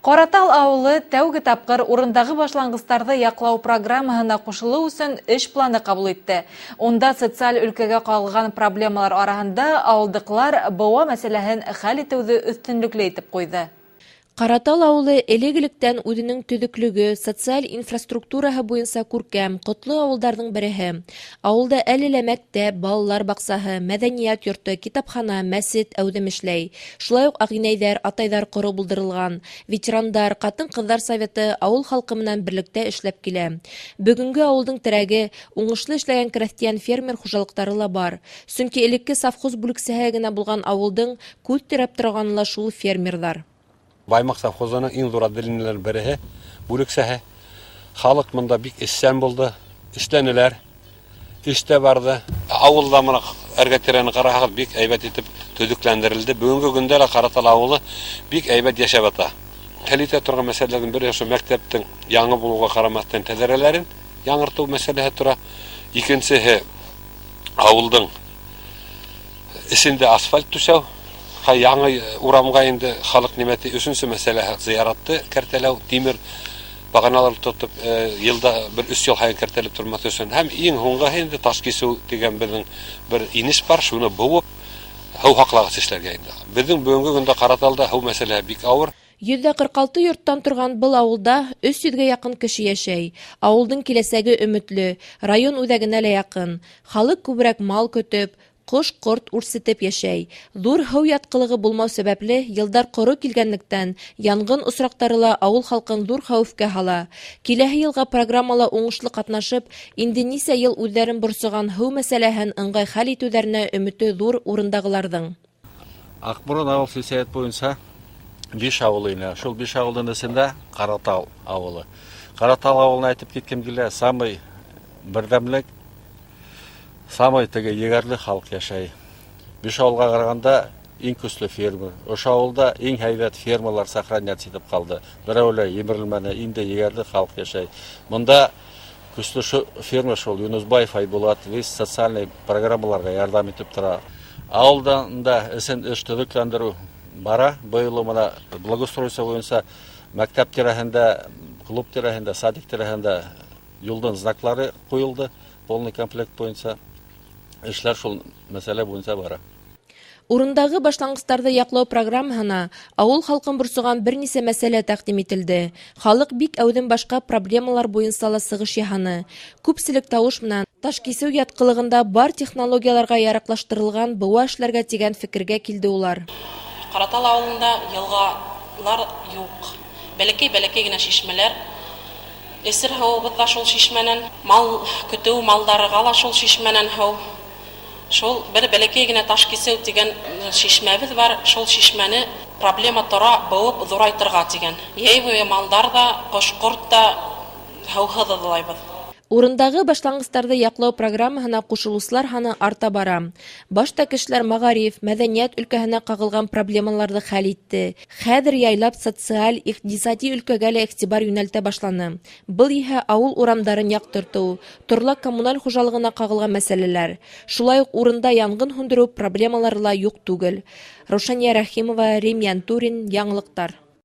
Ҡаратал ауылы тәүге тапҡыр урындағы башланғыстарҙы яҡлау программаһына ҡушылыу өсөн эш планы ҡабул итте. Унда социаль өлкәгә ҡағылған проблемалар араһында ауылдыҡылар быуа мәсьәләһен хәл итеүҙе өҫтөнлөклө итеп ҡуйҙы. Ҡаратал ауылы элек-электән үҙенең төҙөклөгө, социаль инфраструктураһы буйынса күркәм, ҡотло ауылдарҙың береһе. Ауылда әле лә мәктәп, балалар баҡсаһы, мәҙәниәт йорто, китапхана, мәсет әүҙем эшләй. Шулай уҡ ағинәйҙәр, атайҙар ҡороу булдырылған. Ветерандар, ҡатын-ҡыҙҙар советы ауыл халҡы менән берлектә эшләп килә. Бөгөнгө ауылдың терәге, уңышлы эшләгән крәҫтиән фермер хужалыҡтары ла бар. Сөнки элекке совхоз бүлексәһе генә булған ауылдың күҙ терәп торғаны ла шул фермерҙар. Баймаҡ совхозының иң ҙур отделениеләренең береһе, бүлексәһе. Халыҡ мында бик эшсән булды, эшләнеләр, эш тә барҙы. Ауылда мына эргә-тирәне ҡараһағыҙ, бик әйбәт итеп төҙөкләндерелде. Бөгөнгө көндә лә Ҡаратал ауылы бик әйбәт йәшәп ята. Хәл итә торған мәсьәләләрҙең береһе ошо мәктәптең яңы булыуға ҡарамаҫтан тәҙрәләрен яңыртыу мәсьәләһе тора. Икенсеһе ауылдың эсендә асфальт түшәү. Яңы урамға инде халыҡ нимә ти. Өсөнсө мәсьәләһе зыяратты кәртәләү, тимер бағаналар тотоп, йылда бер 3 йыл һайын кәртәләп тормаҫ өсөн. Һәм иң һуңғыһы инде таш кисеү тигән беҙҙең бер инеш бар, шуны быуып, һыу һаҡлағыс эшләргә инде. Беҙҙең бөгөнгө көндә Ҡараталда һыу мәсьәләһе бик ауыр. 146 йорттан торған был ауылда 300-гә яҡын кеше йәшәй. Ауылдың киләсәге өмөтлө, район үҙәгенә лә яҡын. Халыҡ күберәк мал көтөп, ҡош-ҡорт үрсетеп йәшәй. Ҙур һыу ятҡылығы булмау сәбәпле, йылдар ҡоро килгәнлектән, янғын осраҡтары ла ауыл халҡын ҙур хәүефкә һала. Киләһе йылға программала уңышлы ҡатнашып, инде нисә йыл үҙҙәрен борсоған һыу мәсьәләһен ыңғай хәл итеүҙәренә өмөтө ҙур урындағыларҙың. Аҡморон ауыл сельсовет буйынса 5 ауыл ине. Шул 5 ауылдың эсендә Ҡаратал ауылы. Ҡаратал ауылын әйтеп киткем килә, самый берҙәмлек, самый теге егәрле халыҡ йәшәй. 5 ауылға ҡарағанда иң көслө фермер. Ошо ауылда иң һәйбәт фермалар сохраняться итеп ҡалды. Берәү лә емерелмәне, инде егәрле халыҡ йәшәй. Мында көслө фермер шул Юнусбаев Айбулат весь социальный программаларға ярҙам итеп тора. Ауылдан да эсен эш төҙөкләндереү бара. Быйыл мына благоустройство буйынса мәктәп тирәһендә, клуб тирәһендә, садик тирәһендә юлдың знаклары ҡуйылды, полный комплект буйынса. Эшләр шул мәсьәлә буйынса бара. Урындағы башланғыстарҙы яҡлау программаһына ауыл халҡын борсоған бер нисә мәсьәлә тәҡдим ителде. Халыҡ бик әүҙем башҡа проблемалар буйынса ла сығыш яһаны. Күпселек тауыш менән таш кисеү ятҡылығында бар технологияларға яраҡлаштырылған быуа эшләргә тигән фекергә килде улар. Ҡаратал ауылында йылғалар юҡ. Бәләкәй-бәләкәй генә шишмәләр. Эсер һыуыбыҙ ҙа шул шишмәнән, мал көтөү малдарыға ла шул шишмәнән һыу. Шул бер бәләкәй генә таш кисеү тигән шишмәбеҙ бар, шул шишмәне проблема тора быуып ҙурайтырға тигән. Йәй буйы малдар ҙа, ҡош-ҡорт та һыуһыҙ ыҙлайбыҙ. Урындағы башланғыстарҙы яҡлау программаһына ҡушылыусылар һаны арта бара. Башта кешеләр мәғариф, мәҙәниәт өлкәһенә ҡағылған проблемаларҙы хәл итте. Хәҙер яйлап социаль, иҡтисади өлкәгә лә иғтибар йүнәлтә башланы. Был иһә ауыл урамдарын яҡтыртыу, торлаҡ коммуналь хужалығына ҡағылған мәсьәләләр. Шулай уҡ урында янғын һүндереү проблемалары ла юҡ түгел. Раушания Рәхимова, Рим Янтурин, Яңылыҡтар.